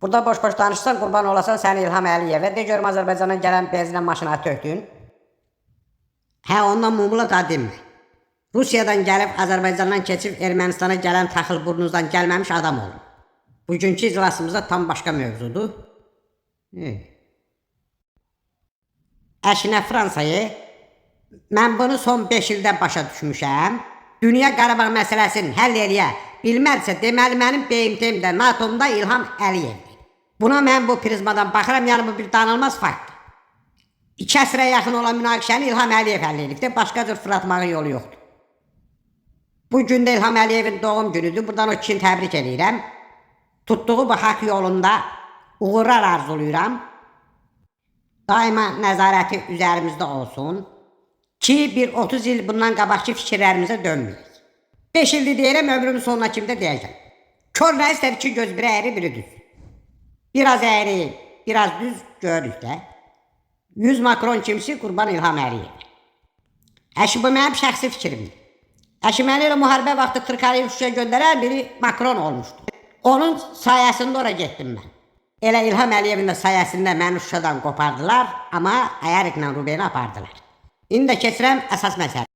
Burada boş-boş danışsan qurban olasan səni İlham Əliyevə de görüm Azərbaycandan gələn benzinə maşına tökdün. Hə, ondan mumla da dinmə. Rusiyadan gəlib Azərbaycandan keçib Ermənistana gələn taxıl burnunuzdan gəlməmiş adam olun. Bugünkü iclasımızda tam başqa mövzudur. E. Əşinə Fransayı mən bunu son 5 ildə başa düşmüşəm. Dünya Qarabağ məsələsini həll eləyə bilməzsə, deməli mənim BMT-mdə, NATO-mda İlham Əliyevdir. Buna mən bu prizmadan baxıram, yəni bu bir danılmaz faktdır. 2 əsrə yaxın olan münaqişəni İlham Əliyev həll edibdir. Başqa cür fırlatmağın yolu yoxdur. Bu gün də İlham Əliyevin doğum günüdür. Buradan o kişini təbrik eləyirəm. Tutduğu bu haqq yolunda uğurlar arzulayıram. Daima nəzarəti üzərimizdə olsun ki, bir 30 il bundan qabaqki fikirlərimizə dönməyək. 5 ildir deyirəm, ömrümün sonuna kimi də deyəcəm. Kör nə istər iki göz, biri əyri, biri düz. Biraz əyri, biraz düz görürük də. 100 Makron kimsi qurban İlham Əliyev. Əşi bu mənim şəxsi fikrimdir. Əşi məni elə müharibə vaxtı Tırkaliyev Şuşaya göndərən biri Makron olmuşdu. Onun sayəsində ora getdim mən. Elə İlham Əliyevin də sayəsində məni Şuşadan qopardılar, amma Ayariklə Rubeni apardılar. İndi də keçirəm əsas məsələ.